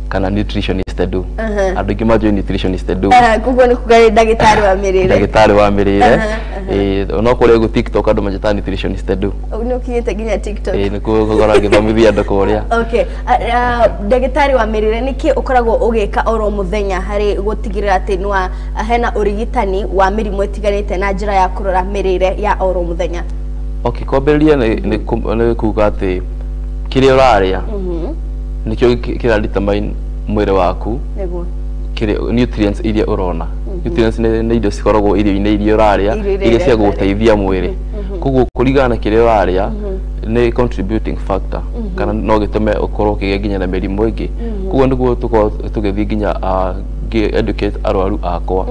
Kana nutritionist Edu. Andũ aingĩ manjũĩ nutritionist Edu. Koguo nĩ kuga nĩ ndagĩtarĩ wa mĩrĩre. Ndagĩtarĩ wa mĩrĩre. Ĩĩ, no kũrĩa ũguo TikTok andũ manjĩtaga nutritionist Edu. Nĩ ũkinyĩte nginya TikTok? Ĩĩ, nĩkuo ngoragwo ngĩthomithia andũ kũrĩa. Okay. Ndagĩtarĩ wa mĩrĩre, nĩkĩ ũkoragwo ũgĩka oro mũthenya harĩ gũtigĩrĩra atĩ nĩwa hena ũrigitani wa mĩrimũ ĩtiganĩte na njĩra ya kũrora mĩrĩre ya oro mũthenya? Okay, kwambĩrĩria nĩ kuga atĩ kĩrĩa ũrarĩa nĩkĩo kĩra determine mwĩrĩ waku. Kĩrĩa nutrients iria ũrona. Nutrients nĩ indo cikoragwo irio-inĩ iria ũrarĩa, Irio iria iria cia ũrarĩa. Gũgũteithia mwĩrĩ. Koguo kũringana na kĩrĩa ũrarĩa nĩ contributing factor kana no gĩtũme ũkorwo ũkĩgĩa nginya na mĩrimũ ĩngĩ. Koguo nĩguo tũkorwo tũgĩthiĩ nginya ngĩ educate arwaru akwa,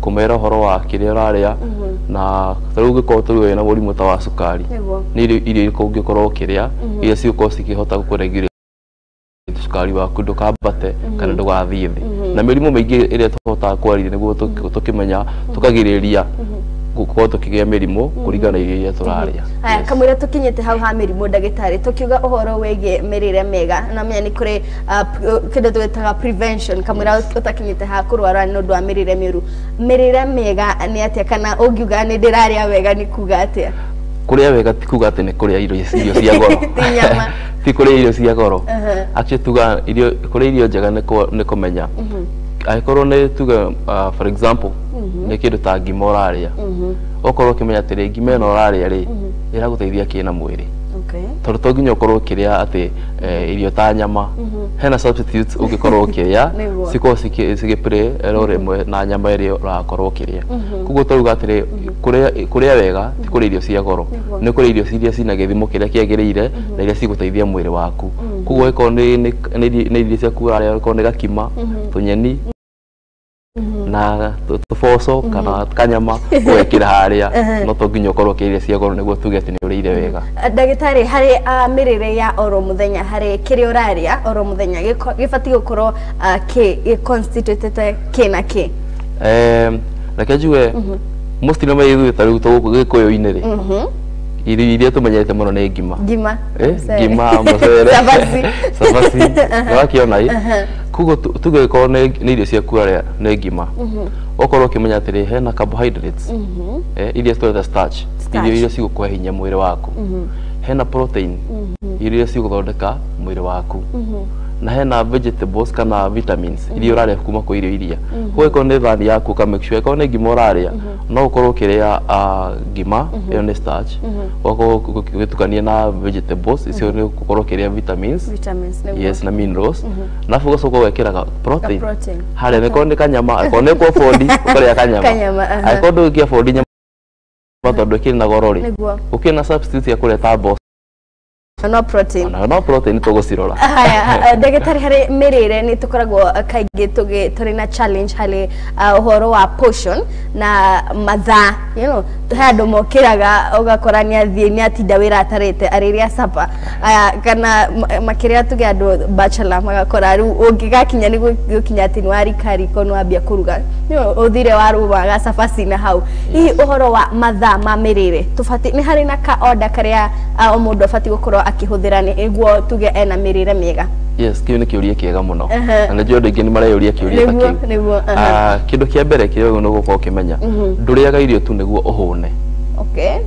kũmera ũhoro wa kĩrĩa ũrarĩa, na ta rĩu ũngĩkorwo tũrĩ wĩna mũrimũ ta wa cukari, nĩ irio irĩkũ ũngĩkorwo ũkĩrĩa iria cigũkorwo cikĩhota gũkũ cukari waku ndũkambate kana ndũgathiĩ thĩ, na mĩrimũ mĩingĩ ĩrĩa tũhotaga kwaria nĩguo tũkĩmenya tũkagirĩrĩria gũkorwo tũkĩgĩa mĩrimũ kũringana na irio iria tũrarĩa. Haya, kamũira tũkinyĩte hau ha mĩrimũ, ndagĩtarĩ, tũkiuga ũhoro wĩgiĩ mĩrĩre mĩega, na menya nĩ kũrĩ kĩndũ twĩtaga prevention kamũira ũtakinyĩte ha kũrwara nĩ ũndũ wa mĩrĩre mĩũru. Mĩrĩre mĩega nĩ atĩa, kana ũngiuga nĩ ndĩrarĩa wega nĩ kuga atĩa? Kũrĩa wega ti kuga atĩ nĩ kũrĩa irio cia goro. Ti nyama. Ti kũrĩa irio cia goro. Actually tuga irio, kũrĩa irio njega nĩ kũmenya angĩkorwo nĩ tuge, for example, nĩ kĩndũ ta ngima ũrarĩa, ũkorwo ũkĩmenya atĩrĩ, ngima ĩno ũrarĩa rĩ, ĩragũteithia kĩ na mwĩrĩ? Tondũ to nginya ũkorwo ũkĩrĩa atĩ irio ta nyama, hena substitutes ũngĩkorwo ũkĩrĩa cikorwo cigĩ play role ĩmwe na nyama ĩrĩa ũrakorwo ũkĩrĩa. Koguo tũrauga atĩrĩ, kũrĩa wega ti kũrĩa irio cia goro, nĩ kũrĩa irio iria cina gĩthimo kĩrĩa kĩagĩrĩire na iria cigũteithia mwĩrĩ waku. Koguo ĩkorwo nĩ irio ciaku ũrarĩa, ĩkorwo nĩ gakima, tũnyeni na tũboco kana kanyama ũgekĩra harĩa, no to nginya ũkorwo ũkĩrĩa irio cia goro nĩguo tuge atĩ nĩ ũrĩire wega. Ndagĩtarĩ, harĩ mĩrĩre ya oro mũthenya, harĩ kĩrĩa ũrarĩa oro mũthenya gĩbatiĩ gũkorwo kĩ gĩ-constitutĩte kĩ na kĩ? Reke njuge mostly no ithuĩ ta rĩu tũgũkũ gĩkũyũ-inĩ rĩ, irio iria tũmenyerete mũno nĩ ngima. Ngima. Eh, ngima, mũcere, Cabaci. Cabaci, nĩwakĩona ĩ. Koguo tuge gĩkorwo nĩ irio ciaku ũrarĩa nĩ ngima, ũkorwo ũkĩmenya atĩrĩ, hena carbohydrates, iria twĩta starch, Starch. irio iria cigũkũhe hinya mwĩrĩ waku, hena protein, irio iria cigũthondeka mwĩrĩ waku, na hena vegetables kana vitamins iria ũrarĩa kuma kwĩ irio iria. Koguo ĩkorwo nĩ thani yaku, ũka make sure ĩkorwo nĩ ngima ũrarĩa, no ũkorwo ũkĩrĩa ngima ĩyo nĩ starch, ũgakorwo ũgĩtukania na vegetables icio nĩ ũgũkorwo ũkĩrĩa vitamins. Vitamins, nĩguo. Yes, na minerals, na arabu ũgacoka ũgekĩra protein. Ka protein. Harĩa nĩkorwo nĩ kanyama, angĩkorwo nĩ ũkũ-afford ũkarĩa kanyama. Kanyama, aha. Angĩkorwo ndũngĩ afford nyama tondũ ĩkĩrĩ na goro rĩ, gũkĩrĩ na substitute ya kũrĩa ta mboco. No protein. Ona no protein tũgũcirora. Haya, ndagĩtarĩ, harĩ mĩrĩre nĩ tũkoragwo kaingĩ tũrĩ na challenge harĩ ũhoro wa portion na mathaa. He andũ mokĩraga ũgakora nĩ athiĩ nĩ atinda wĩra atarĩte arĩrĩa supper. Aya, kana makĩrĩa tuge andũ bachelor magakora rĩu ũngĩgakinya nĩ gũkinya atĩ nĩ warika riko nĩ wambia kũruga, ũthire warũmaga cabaci na hau. Hihi ũhoro wa mathaa ma mĩrĩre, tũbatiĩ nĩ harĩ na ka order karĩa o mũndũ abatiĩ gũkorwo akĩhũthĩra nĩguo tuge ena mĩrĩre mĩega? Yes, kĩu nĩ kĩũria kĩega mũno na nĩ njũĩ andũ aingĩ nĩ mareyũria kĩũria ta kĩu. Nĩguo, aha. Ah, kĩndũ kĩa mbere kĩrĩa nĩ ũgũkorwo ũkĩmenya, ndũrĩaga irio tu nĩguo ũhũne. Okay,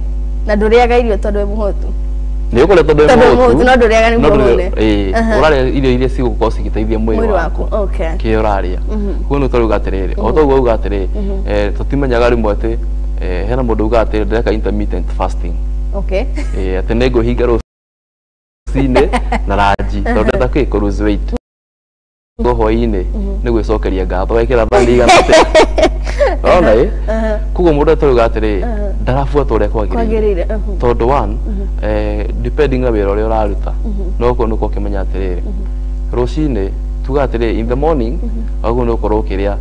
na ndũrĩaga irio tondũ wĩ mũhũtu. Nĩ ũkũrĩa tondũ wĩ Tondũ wĩ mũhũtu, mũhũtu, no ndũrĩaga nĩguo no ũhũne. Ĩĩ, ũrarĩa irio iria cigũkorwo cigĩteithia mwĩrĩ mwĩrĩ waku. Waku, okay. Kĩrĩa ũrarĩa, koguo nĩ tũrauga atĩrĩrĩ, o toguo auga atĩrĩ, tũtimenyaga rĩmwe atĩ hena mũndũ ugaga atĩrĩ, "Ndĩreka intermittent fasting." Ĩĩ, atĩ nĩ ngwĩhinga rũcinĩ na ranji tondũ ndĩrenda kĩ kũ lose weight. Go hwaĩ-inĩ nĩ gwĩcokeria ngatho wekĩra thani igana atĩa, ũrona ĩ. Koguo mũndũ tũrauga atĩrĩ, ndarabuata ũrĩa kwagĩrĩire. Kwagĩrĩire. Tondũ one, depending na wĩra ũrĩa ũraruta, no ũkorwo nĩ ũkĩmenya atĩrĩrĩ, rũcinĩ tuga atĩrĩrĩ, in the morning wagĩrĩirwo nĩ gũkorwo ũkĩrĩa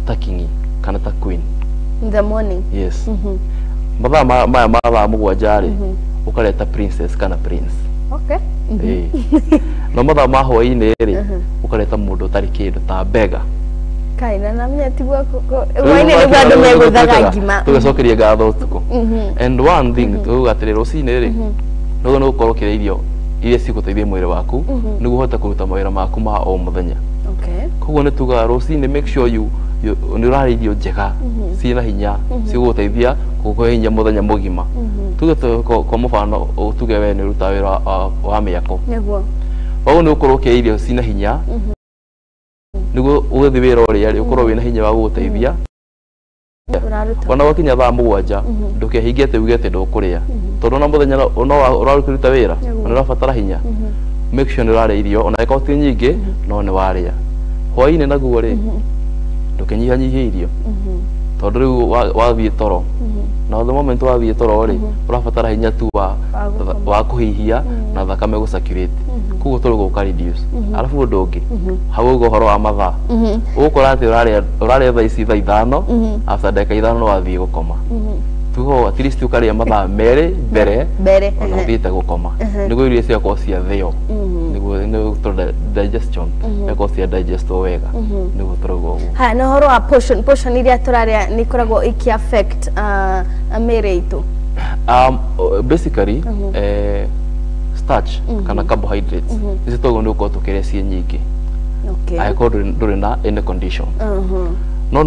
ta king kana ta queen. In the morning. Yes, mathaa maya ma thaa 7 rĩ, ũkarĩa ta princess kana prince. Ĩĩ. No mathaa ma hwaĩ-inĩ rĩ, ũkarĩa ta mũndũ ũtarĩ kĩndũ, ta beggar. Kai na namenya tiguo hwaĩ-inĩ nĩguo andũ megũthaga ngima. Tũgacokeria ngatho ũtukũ. And one thing tuuga atĩrĩ, rũcinĩ rĩ, nĩguo nĩ gũkorwo ũkĩrĩa irio iria cigũteithia mwĩrĩ waku nĩguo ũhote kũruta mawĩra maku ma o mũthenya. Koguo nĩ tugaga rũcinĩ make sure you nĩ ũrarĩa irio njega ciĩna hinya cigũgũteithia gũkũhe hinya mũthenya mũgima. Tuge kwa mũbano, tuge we nĩ ũrutaga wĩra wa mĩako, koguo nĩ ũkorwo ũkĩrĩa irio cina hinya nĩguo ũgĩthiĩ wĩra ũrĩa rĩ ũkorwo wĩna hinya wa gũgũteithia. Ona gwakinya thaa 7 ndũkehinge atĩ uge atĩ ndũkũrĩa, tondũ ona mũthenya no ũraruta wĩra na nĩ ũrabatara hinya. Make sure nĩ ũrarĩa irio ona angĩkorwo ti nyingĩ no nĩ warĩa. Hwaĩ-inĩ naguo rĩ ndũkenyihanyihie irio, tondũ rĩu wathiĩ toro na the moment wathiĩ toro rĩ ũrabatara hinya tu wa kũhihia na thakame gũ circulate, koguo toro gũka reduce. Arabu ũndũ ũngĩ hau ũguo ũhoro wa mathaa, ũgũkora atĩ ũrarĩa thaa ici thaa 5, after ndagĩka 5 no wathiĩ gũkoma. Tugo at least ũkarĩa mathaa 2 mbere ona ũthiĩte gũkoma, nĩguo irio cigakorwo ciathĩo, nĩguo tondũ digestion ĩgakorwo cia digestwo wega, nĩguo tũrauga ũguo. Ha, na ũhoro wa portion iria tũrarĩa nĩ ikoragwo iki affect mĩĩrĩ itũ? Basically starch kana carbohydrates icio toguo nĩ gũkorwo tũkĩrĩa ciĩ nyingĩ angĩkorwo ndũrĩ na any condition. No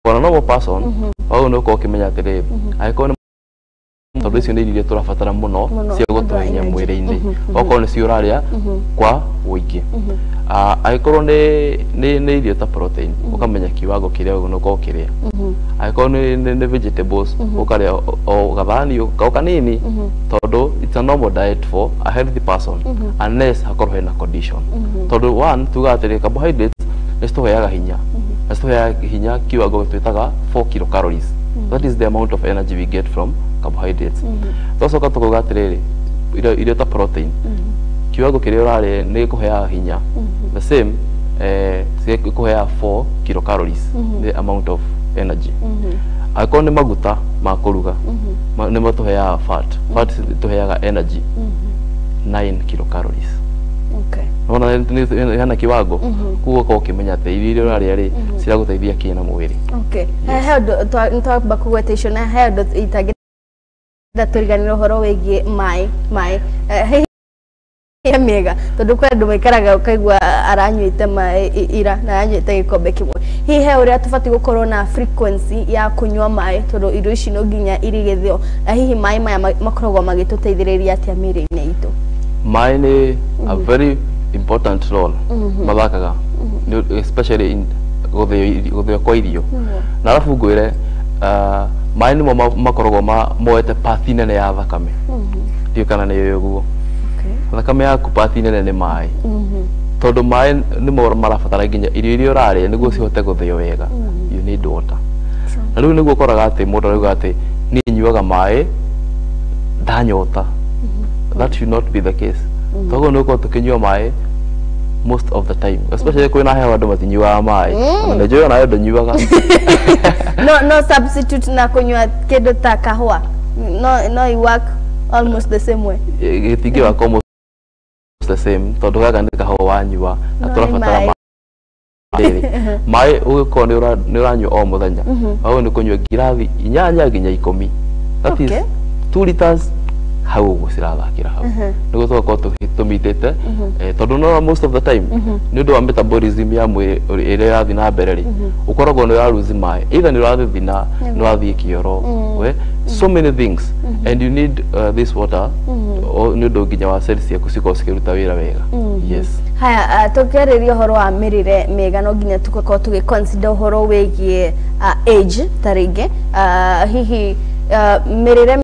for a normal person wagĩrĩirwo nĩ gũkorwo ũkĩmenya atĩrĩrĩ, angĩkorwo nĩ tondũ icio nĩ irio iria tũrabatara mũno cia gũtũhe hinya mwĩrĩ-inĩ, okorwo nĩcio ũrarĩa kwa ũingĩ. Angĩkorwo nĩ irio ta protein, ũkamenya kiwango kĩrĩa wagĩrĩirwo nĩ gũkorwo ũkĩrĩa. Angĩkorwo nĩ vegetables, ũkarĩa o gathani o kanini, tondũ it's a normal diet for a healthy person unless hakorwo hena condition. Tondũ one tugaga atĩrĩ, carbohydrates nĩ citũheaga hinya, na citũheaga hinya kiwango twĩtaga 4 kilocalories. That is the amount of energy we get from carbohydrates. Twacoka tũkauga atĩrĩrĩ, irio ta protein, kiwango kĩrĩa ũrarĩa nĩ gĩkũheaga hinya the same, cigĩkũheaga 4 kilocalories, the amount of energy. Angĩkorwo nĩ maguta ma kũruga, nĩ matũheaga fat, fat tũheaga energy 9 kilocalories. Nona hena kiwango, koguo ũkorwo ũkĩmenya atĩ irio iria ũrarĩa rĩ ciragũteithia kĩ na mwĩrĩ. Okay, he ũndũ nĩtwamba kũgweta icio, na he ũndũ itangĩenda tũriganĩre, ũhoro wĩgiĩ maĩ. Hihi mĩega, tondũ kwĩ andũ maikaraga ũkaigua aranyuĩte maĩ ira na aranyuĩte gĩkombe kĩmwe. Hihi he ũrĩa tũbatiĩ gũkorwo na frequency ya kũnyua maĩ, tondũ irio ici no nginya irigithio, na hihi maĩ maya makoragwo magĩtũteithĩrĩria atĩa mĩĩrĩ-inĩ itũ? Maĩ nĩ a very important role mathakaga, especially in gũthĩo kwa irio. Na arabu ngwĩre, maĩ nĩmo makoragwo moete part nene ya thakame. Ndiũĩ kana nĩ ũguo. Thakame yaku part nene nĩ maĩ, tondũ maĩ nĩmo marabatara nginya irio iria ũrarĩa nĩguo cihote gũthĩo wega. You need water. Na rĩu nĩguo ũkoraga atĩ mũndũ arauga atĩ niĩ nyuaga maĩ ndanyota. That should not be the case. Toguo nĩ gũkorwo tũkĩnyua maĩ most of the time, especially kwĩna heho, andũ matinyuaga maĩ. Ona nĩ njũĩ onawe ndũnyuaga. No substitute na kũnyua kĩndũ ta kahũa no i work almost the same way? Gĩtingĩ work almost the same, tondũ gaka nĩ kahũa wanyua na No, nĩ tũrabatara maĩ. Maĩ maĩ ũgĩkorwo nĩ ũranyua o mũthenya, wagĩrĩirwo nĩ kũnyua ngirathi 8 nginya 10, that is 2 liters hau ũguo cirathakĩra hau, nĩguo tũgakorwo tũmitĩte, tondũ no most of the time nĩ ũndũ wa metabolism ya mwĩrĩ ĩrĩa ĩrathiĩ na mbere rĩ, ũkoragwo nĩ ũraruzi maĩ, either nĩ ũrathithina, nĩ ũrathiĩ kĩoro, we so many things, and you need this water nĩ ũndũ nginya wa cells ciaku cikorwo cikĩruta wĩra wega, yes. Haya, tũkĩarĩria ũhoro wa mĩrĩre mĩega, no nginya tũgakorwo tũgĩ consider ũhoro wĩgiĩ age ta rĩngĩ, hihi mĩrĩre